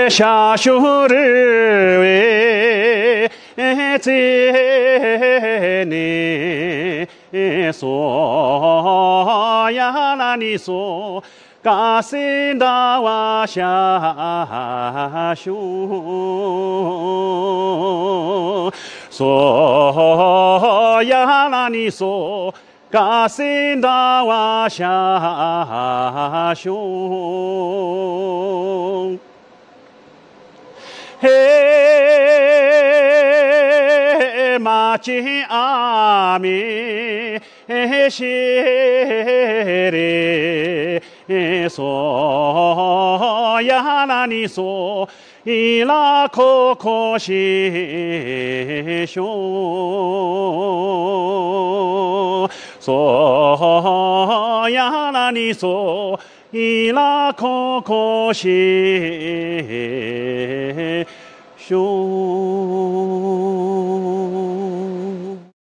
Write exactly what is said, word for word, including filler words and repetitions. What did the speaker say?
ཤ་ཤུ་རི་བའི་རྩེ་ནས་སོ། ཡ་ལ་ནི་སོ། ཀ་སེ་ཟླ་བ་ཤ་ཤུ། སོ། ཡ་ལ་ནི་སོ། ཀ་སེ་ཟླ་བ་ཤ་ཤུ། ཧེ་མ་ཅི་ཨ་མེ་ཤེ་རེ་སོ། ཡ་ལ་ནི་སོ། ཨི་ལ་ཁོ་ཁོ་ཤེ་ཤོ། སོ། ཡ་ལ་ནི་སོ། ཨི་ལ་ཁོ་ཁོ་ཤེ་ཤོ།